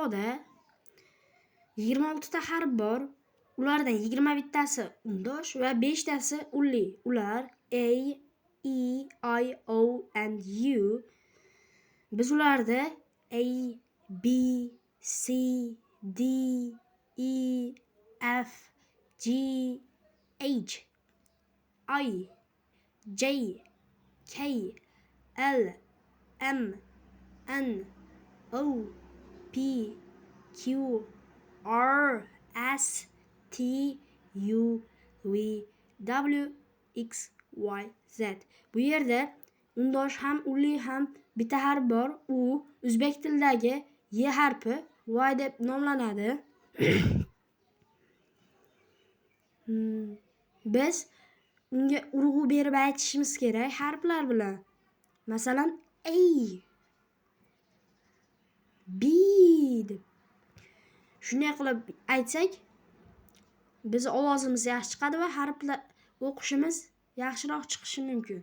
Alifboda 26 ta harf bor. Ulardan 21 tasi undosh va 5 tasi unli. Ular A, E, I, O and U. Biz ularni A, B, C, D, E, F, G, H, I, J, K, L, M, N, O, P, Q, R, S, T, U, V, W, X, Y, Z. Bu yerda undosh ham, unli ham bitta harf bor. U o'zbek tilidagi Y harfi, Y deb nomlanadi. Biz unga urg'u berib aytishimiz kerak harflar bilan. Masalan, A, B deb. Shunday qilib aytsak, biz ovozimiz yaxshi chiqadi va harflar o'qishimiz yaxshiroq chiqishi mumkin.